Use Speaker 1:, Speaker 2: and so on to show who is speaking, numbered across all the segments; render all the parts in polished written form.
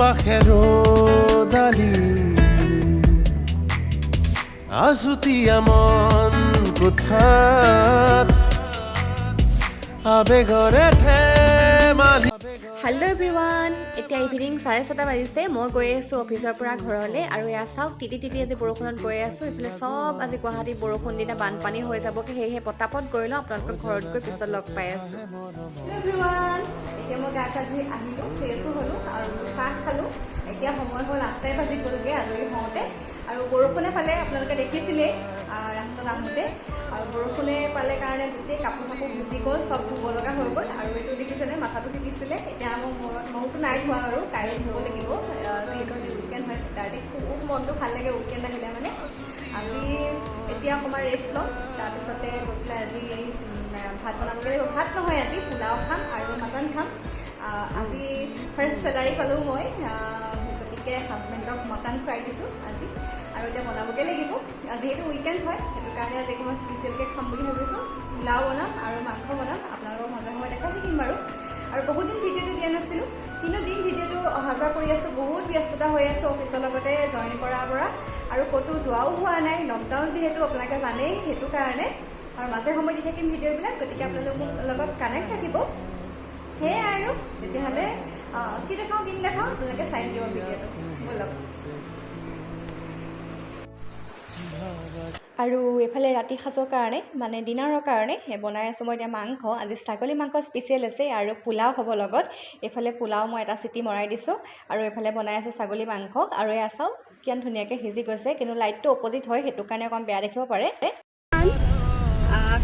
Speaker 1: চৌপাশে ৰ'দালি আছুতীয়া মন কোঠাত আবেগৰে ধেমালি।
Speaker 2: হেল্ল' এভৰিৱান, এতিয়া ইভিনিং 6:30 বাজিছে। মই গৈ আছোঁ অফিচৰ পৰা ঘৰলৈ আৰু এয়া চাওক, তিতি তিতি আজি বৰষুণত গৈ আছোঁ। এইফালে চব আজি গুৱাহাটীত বৰষুণ দিনা বানপানী হৈ যাবগৈ, সেয়েহে পটাপট গৈ লওঁ। আপোনালোকৰ ঘৰত গৈ পিছত লগ পাই আছোঁ।
Speaker 3: হেল্ল' এভৰিৱান, এতিয়া মই গা চা ধুই আহিলোঁ, ফ্ৰেছো হ'লোঁ আৰু চাহ খালোঁ। এতিয়া সময় হ'ল 8টাই বাজি গ'লগৈ আজৰি হওঁতে। আৰু বৰষুণে পালে, আপোনালোকে দেখিছিলেই ৰাস্তাত আহোঁতে। আৰু বৰষুণে পালে কাৰণে গোটেই কাপোৰ চাপোৰ ভিজি গ'ল, চব ধুব লগা হৈ গ'ল। আৰু এইটো দেখিছেনে, মাথাটো তিতিছিলে। এতিয়া মোৰ মূৰত মূৰটো নাই ধোৱা আৰু কাইলৈ ধুব লাগিব। যিহেতু আজি উইকেণ্ড হয়, ছেটাৰডে, খুব মনটো ভাল লাগে উইকেণ্ড আহিলে। মানে আজি এতিয়া অকণমান ৰেষ্ট ল'ম, তাৰপিছতে গৈ পেলাই আজি ভাত বনাবগৈ লাগিব। ভাত নহয়, আজি পোলাও খাম আৰু মাটন খাম। আজি ফাৰ্ষ্ট চেলাৰী পালোঁ মই, গতিকে হাজবেণ্ডক মটন খুৱাই দিছোঁ আজি। আৰু এতিয়া বনাবগৈ লাগিব। যিহেতু উইকেণ্ড হয়, সেইটো কাৰণে আজি অকণমান স্পেচিয়েলকৈ খাম বুলি ভাবিছোঁ। পোলাও বনাম আৰু মাংস বনাম। আপোনালোকক মাজে সময়ে দেখাই থাকিম বাৰু। আৰু বহুত দিন ভিডিঅ'টো দিয়া নাছিলোঁ, কিন্তু দিন ভিডিঅ'টো অহা যোৱা কৰি আছোঁ। বহুত ব্যস্ততা হৈ আছোঁ অফিচৰ লগতে জইন কৰাৰ পৰা আৰু ক'তো যোৱাও হোৱা নাই, লকডাউন যিহেতু আপোনালোকে জানেই, সেইটো কাৰণে। আৰু মাজে সময়ে দি থাকিম ভিডিঅ'বিলাক, গতিকে আপোনালোক মোৰ লগত কানেক্ট থাকিব। সেয়াই আৰু তেতিয়াহ'লে কি দেখাওঁ কি নেদেখাওঁ আপোনালোকে চাই দিব ভিডিঅ'টো। ব'লক।
Speaker 2: আৰু এইফালে ৰাতি সাজৰ কাৰণে, মানে ডিনাৰৰ কাৰণে বনাই আছোঁ মই এতিয়া মাংস। আজি ছাগলী মাংস স্পেচিয়েল আছে আৰু পোলাও হ'ব লগত। এইফালে পোলাও মই এটা চিটি মৰাই দিছোঁ আৰু এইফালে বনাই আছোঁ ছাগলী মাংস। আৰু এয়া চাওক, কিমান ধুনীয়াকৈ সিজি গৈছে। কিন্তু লাইটটো অপজিট হয়, সেইটো কাৰণে অকণ বেয়া দেখিব পাৰে।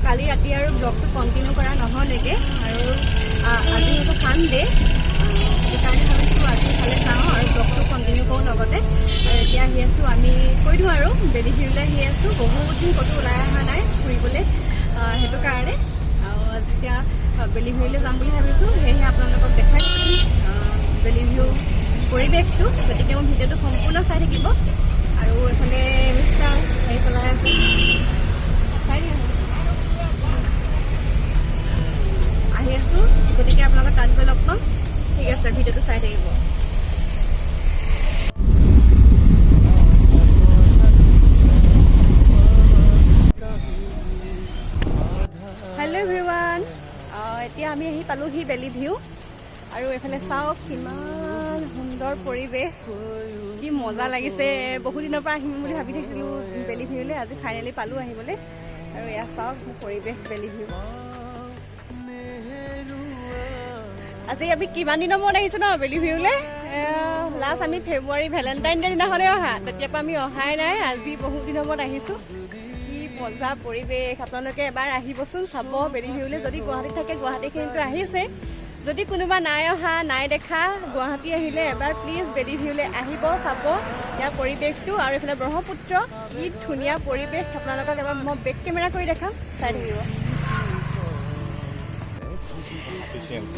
Speaker 3: কালি ৰাতি আৰু ব্লগটো কণ্টিনিউ কৰা নহ'লেগৈ আৰু আজি সেইটো ছানডে, সেইকাৰণে ভাবিছোঁ আজি ইফালে যাওঁ আৰু ব্লগটো কণ্টিনিউ কৰোঁ লগতে। আৰু এতিয়া আহি আছোঁ আমি কৈ দিওঁ আৰু বেলিভিউলৈ আহি আছোঁ। বহুত দিন ক'তো ওলাই অহা নাই ফুৰিবলৈ, সেইটো কাৰণে। আৰু আজি এতিয়া বেলিভিউলৈ যাম বুলি ভাবিছোঁ, সেয়েহে আপোনালোকক দেখাই দিম বেলিভিউ পৰিৱেশটো। গতিকে মোৰ ভিডিঅ'টো সম্পূৰ্ণ চাই থাকিব। আৰু এইফালে মিষ্টাৰ গাড়ী চলাই আছে, চাই দিয়া। আহি আছোঁ, গতিকে আপোনালোকক তাত গৈ লগ পাম। ঠিক আছে, ভিডিঅ'টো চাই থাকিব। হেল্ল' এভৰিৱান, এতিয়া আমি আহি পালোহি বেলি ভিউ। আৰু এইফালে চাওক, কিমান সুন্দৰ পৰিৱেশ, কি মজা লাগিছে। বহুত দিনৰ পৰা আহিম বুলি ভাবি থাকিছিলোঁ বেলি ভিউলৈ, আজি ফাইনেলি পালোঁ আহিবলৈ। আৰু এয়া চাওক মোৰ পৰিৱেশ বেলি ভিউ। আজি আমি কিমান দিনৰ মূৰত আহিছোঁ ন বেলি ভিউলৈ? লাষ্ট আমি ফেব্ৰুৱাৰী ভেলেণ্টাইন ডে দিনাখনে অহা, তেতিয়াৰ পৰা আমি অহাই নাই। আজি বহুত দিনৰ মূৰত আহিছোঁ। কি মজা পৰিৱেশ! আপোনালোকে এবাৰ আহিবচোন চাব বেলি ভিউলৈ। যদি গুৱাহাটীত থাকে, গুৱাহাটীখিনিতো আহিছে। যদি কোনোবা নাই অহা, নাই দেখা, গুৱাহাটী আহিলে এবাৰ প্লিজ বেলি ভিউলৈ আহিব, চাব ইয়াৰ পৰিৱেশটো। আৰু এইফালে ব্ৰহ্মপুত্ৰ, কি ধুনীয়া পৰিৱেশ! আপোনালোকক এবাৰ মই বেক কেমেৰা কৰি দেখাম, চাই থাকিব।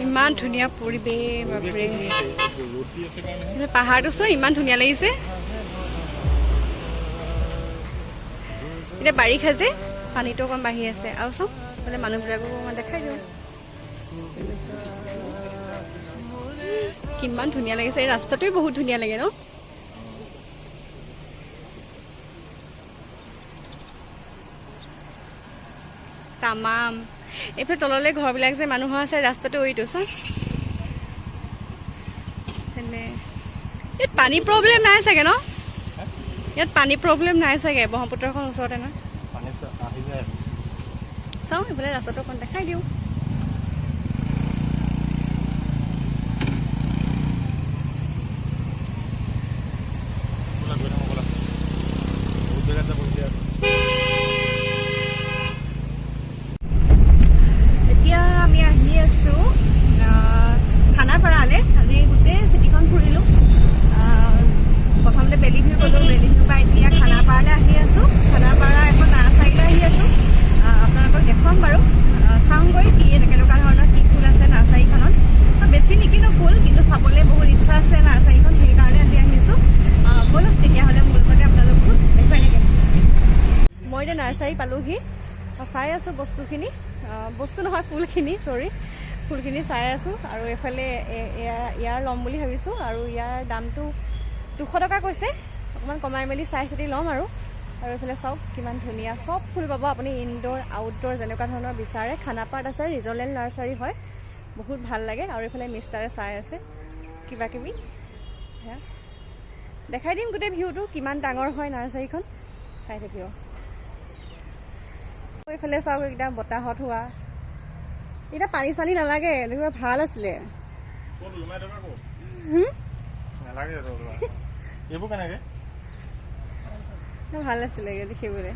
Speaker 3: ইমান ধুনীয়া পৰিৱেশ, বাপৰে! এইফালে পাহাৰটো চোৱা, ইমান ধুনীয়া লাগিছে। এতিয়া বাৰিষা যে পানীটো অকণ বাঢ়ি আছে। আৰু চাওক, মানে মানুহবিলাকো অকণমান দেখাই দিওঁ, কিমান ধুনীয়া লাগিছে। এই ৰাস্তাটোৱে বহুত ধুনীয়া লাগে ন? তামাম। এইফালে তললৈ ঘৰবিলাক যে মানুহৰ আছে, ৰাস্তাটো এইটো চোন। ইয়াত পানী প্ৰব্লেম নাই চাগে ন? ইয়াত পানী প্ৰব্লেম নাই চাগে, ব্ৰহ্মপুত্ৰখন ওচৰতে ন? চাওঁ, এইফালে ৰাস্তাটো অকণ দেখাই দিওঁ। এতিয়া আমি আহি আছোঁ খানাপাৰালৈ। আজি গোটেই চিটিখন ফুৰিলোঁ। প্ৰথমতে বেলি ভিউ গ'লোঁ, বেলি ভিউৰ পৰা এতিয়া খানাপাৰালৈ আহি আছোঁ। খানাপাৰা এখন নাৰ্চাৰীলৈ আহি আছোঁ। আপোনালোকক দেখুৱাম বাৰু। চাওঁগৈ কি কেনেকুৱা ধৰণৰ কি ফুল আছে নাৰ্চাৰীখনত। বেছি নিকিনো ফুল, কিন্তু চাবলৈ বহুত ইচ্ছা আছে নাৰ্চাৰীখন, সেইকাৰণে আজি আহিছোঁ। ব'লক তেতিয়াহ'লে, মোৰ লগতে আপোনালোকো দেখুৱাই থাকিম। মই এতিয়া নাৰ্চাৰী পালোহি। চাই আছোঁ বস্তুখিনি, বস্তু নহয় ফুলখিনি, চৰি। ফুলখিনি চাই আছোঁ। আৰু এইফালে ইয়াৰ ল'ম বুলি ভাবিছোঁ আৰু ইয়াৰ দামটো 200 টকা কৈছে। অকণমান কমাই মেলি চাই চিতি ল'ম আৰু। আৰু এইফালে চাওক, কিমান ধুনীয়া চব ফুল পাব আপুনি, ইনড'ৰ আউটড'ৰ যেনেকুৱা ধৰণৰ বিচাৰে। খানাপাৰাত আছে, ৰিজনেল নাৰ্চাৰী হয়, বহুত ভাল লাগে। আৰু এইফালে মিষ্টাৰে চাই আছে কিবা কিবি। সেয়া দেখাই দিম গোটেই ভিউটো, কিমান ডাঙৰ হয় নাৰ্চাৰীখন, চাই থাকিব। এইফালে চাওক, এইকেইটা বতাহত হোৱা, এতিয়া পানী চানী নালাগে, এনেকুৱা ভাল আছিলে।
Speaker 4: ক'ত ওলোমাই থকা ক'ত?
Speaker 3: হুম?
Speaker 4: নালাগে এইটো ওলোমাই। এইবোৰ কেনেকে?
Speaker 3: ভাল আছিলে দেখিবলৈ।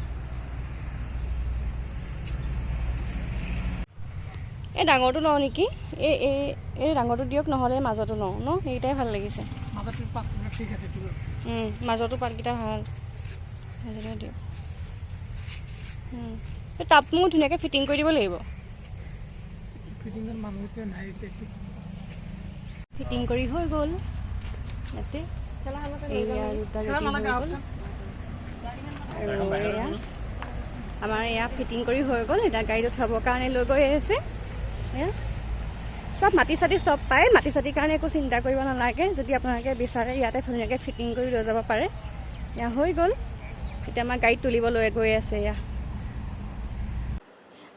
Speaker 3: এই ডাঙৰটো লওঁ নেকি? এই এই এই ডাঙৰটো দিয়ক, নহ'লে মাজতো লওঁ ন। সেইকেইটাই ভাল লাগিছে। মাজতো পাতকেইটা ভাল, মাজতে দিয়ক। এই টাব মোৰ ধুনীয়াকৈ ফিটিং কৰি দিব লাগিব।
Speaker 5: ফিটিঙত মানুহ এতিয়া নাই এতিয়া।
Speaker 3: ফিটিং কৰি হৈ গ'ল। ইয়াতে এইয়া দুটা ৰেডি হৈ গ'ল। আৰু এয়া আমাৰ এয়া ফিটিং কৰি হৈ গ'ল। এতিয়া গাড়ীত উঠাবৰ কাৰণে লৈ গৈ আছে। এয়া চব মাটি চাটি চব পায়, মাটি চাটিৰ কাৰণে একো চিন্তা কৰিব নালাগে। যদি আপোনালোকে বিচাৰে, ইয়াতে ধুনীয়াকৈ ফিটিং কৰি লৈ যাব পাৰে। এয়া হৈ গ'ল, এতিয়া আমাৰ গাড়ীত তুলিব লৈ গৈ আছে এয়া।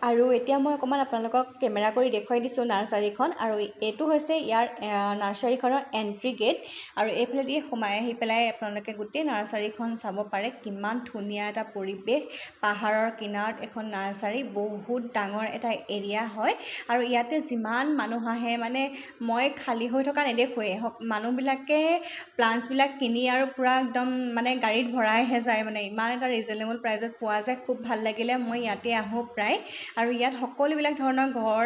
Speaker 2: আৰু এতিয়া মই অকণমান আপোনালোকক কেমেৰা কৰি দেখুৱাই দিছোঁ নাৰ্চাৰীখন। আৰু এইটো হৈছে ইয়াৰ নাৰ্চাৰীখনৰ এণ্ট্ৰি গেট। আৰু এইফালেদি সোমাই আহি পেলাই আপোনালোকে গোটেই নাৰ্চাৰীখন চাব পাৰে। কিমান ধুনীয়া এটা পৰিৱেশ, পাহাৰৰ কিনাৰত এখন নাৰ্চাৰী, বহুত ডাঙৰ এটা এৰিয়া হয়। আৰু ইয়াতে যিমান মানুহ আহে, মানে মই খালী হৈ থকা নেদেখোঁৱেই। মানুহবিলাকে প্লাণ্টছবিলাক কিনি আৰু পূৰা একদম মানে গাড়ীত ভৰাইহে যায়। মানে ইমান এটা ৰিজনেবল প্ৰাইজত পোৱা যায়, খুব ভাল লাগিলে। মই ইয়াতে আহোঁ প্ৰায়। আৰু ইয়াত সকলোবিলাক ধৰণৰ ঘৰ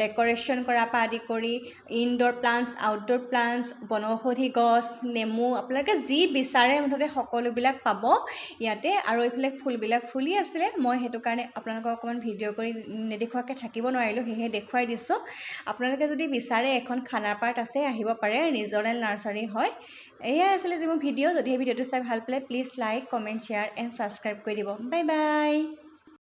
Speaker 2: ডেক'ৰেশ্যন কৰাৰ পৰা আদি কৰি ইনড'ৰ প্লাণ্টছ, আউটড'ৰ প্লাণ্টছ, বনৌষধি গছ, নেমু, আপোনালোকে যি বিচাৰে মুঠতে সকলোবিলাক পাব ইয়াতে। আৰু এইফালে ফুলবিলাক ফুলি আছিলে, মই সেইটো কাৰণে আপোনালোকক অকণমান ভিডিঅ' কৰি নেদেখুৱাকৈ থাকিব নোৱাৰিলোঁ, সেয়েহে দেখুৱাই দিছোঁ। আপোনালোকে যদি বিচাৰে, এখন খানাপাৰাত আছে, আহিব পাৰে, ৰিজনেল নাৰ্চাৰী হয়। এয়াই আছিলে যি মোৰ ভিডিঅ'। যদি এই ভিডিঅ'টো চাই ভাল পালে, please like, comment, share and subscribe কৰি দিব। Bye bye.